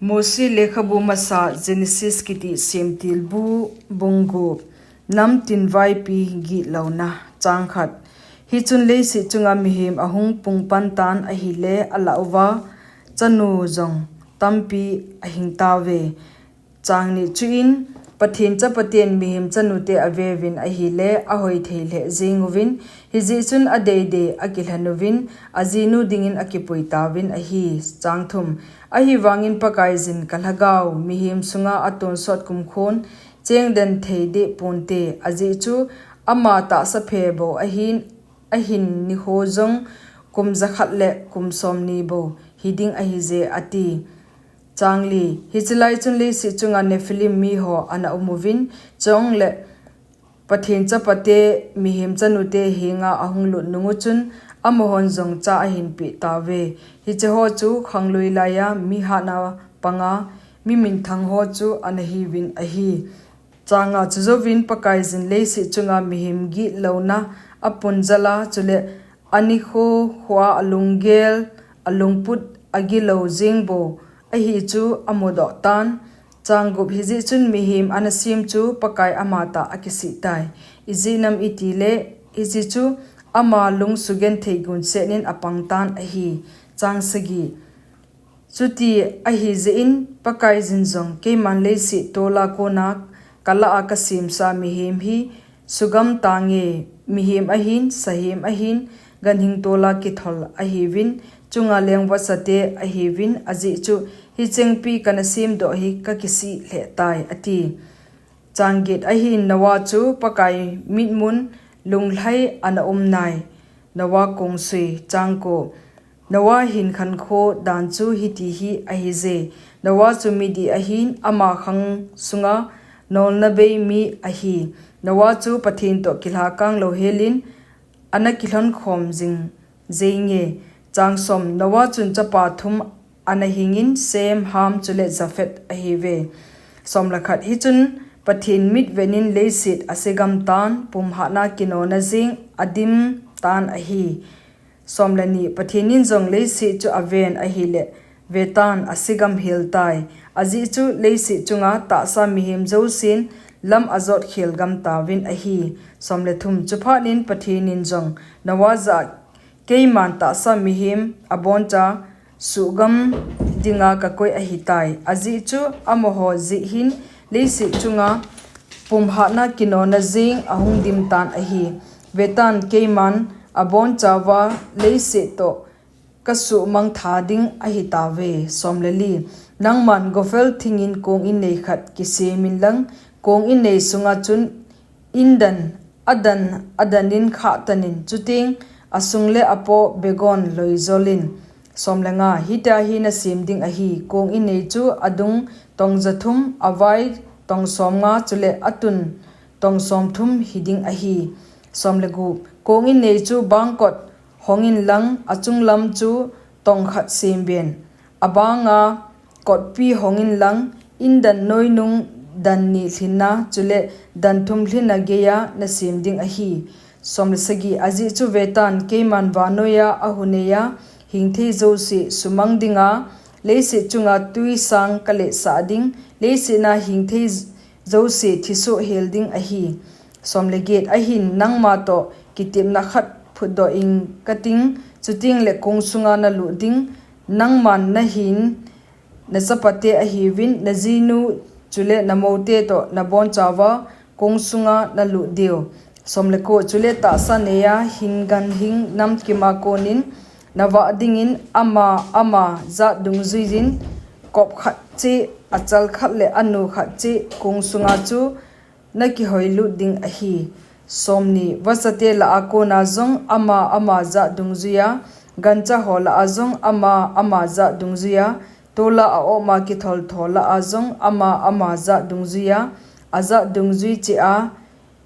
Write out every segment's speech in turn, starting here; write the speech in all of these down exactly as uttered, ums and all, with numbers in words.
Mosi lekhabu masa Genesis kiti semtilbu bung gup. Namtin vaipi gitlouna. Chang khat. Hichun leiset chunga mihem ahung pung pan tan ahile alah uva chanu jong tampi ahing tauve. Chang ni. Chuin Pathen chapaten mihem chanute aveuvin ahile ahoi thei lheh jeng uvin, hijeh chun adeidei akilhen uvin, ajinu dingin akipui tauvin ahi. Chang thum. Ahivangin Pakaiyin, ka lhagao mihem sunga atonsot kumkhon chengden thei deh ponte, ajeh chu ama tahsa phe bou ahin, ahin nikho jong kum jakhat le kum somni bou hiding ahije, ati. Chang li. Hiche lai chun leiset chunga Nephilim miho ana um uvin, chule Pathen chapate mihem chanute henga ahung lut nung uchun, amahon jong cha ahin peh tauve. Hicheho chu khanglui laiya mi hatna panga mi minthang ho chu ana hiuvin ahi. Chang nga. Chujouvin Pakaiyin leiset chunga mihem gitlouna apun jal a, chule anikho khoa alunggel, alungput, agilou jeng bou ahi chu amudoh tan. Chang gup. Hijeh chun mihem ana sem chu Pakai amatah akisih tai. Ijeh inem itile hiche chu ama lung sugenthei gunsetnin apang tan ahi. Chang sagi. Chuti ahijeh in Pakaiyin jong, keiman leiset tola kona kalah a kasemsa mihem hi sugam tange, mihem ahin, sahem ahin, ganhing tola kithol ahiuvin, chunga leng vachate ahiuvin, ajeh chu hichengpi kana semdoh hi kakisih lheh tai, ati. Chang get. Ahin Noah chu Pakai mitmun lunglhai ana um nai. Noah kongsui. Chang ko. Noah hin khankho dan chu hiti hi ahije. Noah chu midih ahin, ama khang sunga nolna bei mi ahi. Noah chu Pathen toh kilhakang louhelin ana kilhonkhom jing jenge. Chang som. Noah chun chapa thum ana hingin, Shem, Ham, chule Japheth ahiuve. Som le khat. Hichun Pathen mitvenin leiset asegam tan, pumhatna kinona jeng adim tan ahi. Som le ni. Pathenin jong leiset chu aven ahile, vetan, asegam hel tai. Ajeh chu leiset chunga tahsa mihem jousen lam ajot khel gam tauvin ahi. Som le thum. Chuphatnin Pathenin jong Noah jah a, keiman tahsa mihem aboncha suhgam dinga kakoi ahitai. Ajeh chu amaho jeh hin leiset chunga pumhatna kinona jeng ahung dim tan ahi. Vetan, keiman abonchauva leiset toh kasuhmang tha ding ahitauve. Som le li. Nangman gopher thingin kong innei khat kisemin lang, kong innei sunga chun indan, adan, adanin khahtanin, chuteng asung le apoh begon loijolin. Som le nga. Hitia hi nasem ding ahi: kong innei chu adung tong jathum, avai tong somnga, chule atun tong somthum hiding ahi. Som le gup. Kong innei chu bangkot hongin lang, achunglam chu tong khat semben, abanga kotpi hongin lang, indan noinung dan ni lhinna, chule dan thum lhinna geiya nasem ding ahi. Som le sagi. Ajeh chu vetan, keiman vannoiya ahuneiya hingthei jouse sumang dinga, leiset chunga twisang kaletsah ding, leiset a hingthei jouse thisoh hel ding ahi. Som le get. Ahin nangma toh kitepna khat phutdoh ing kating, chuteng le kong sunga nalut ding, nangman nahin, nachapate ahiuvin, najinu chule namoute toh nabonchauva kong sunga nalut diu. Som le ko. Chule tahsa neiya hing ganhing namkima konin navah dingin ama ama jat dungjuiyin kop khat cheh, achal khat le anu khat cheh kong sunga chu nakihoilut ding ahi. Som ni. Vachate lah a kona jong ama ama jat dungjuiya, gancha ho lah a jong ama ama jat dungjuiya, tola a-opma kitholtho lah a jong ama ama jat dungjuiya, ajat dungjui cheh a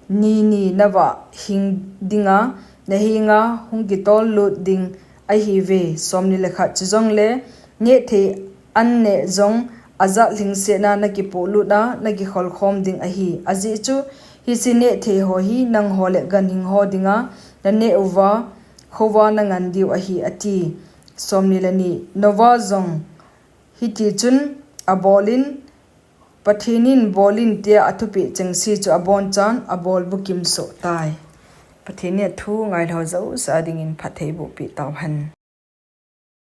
ni ni navah hing dinga, nahenga hung kitol lut ding ahiuve. Som ni le khat. Chujongle nehthei an neh jong ajat lhingsetna nakipoh lut a nakikholkhom ding ahi. Ajeh chu hiche nehthei ho hi nangho le ganhing ho dinga naneh uva khova nangan diu ahi, ati. Som ni le ni. Noah jong hitichun abolin, Pathen in bolin tia athupeh chengse chu abonchan abol bukim soh tai. Pathen in athu ngailhah jouse dingin phatthei boh peh tauhen.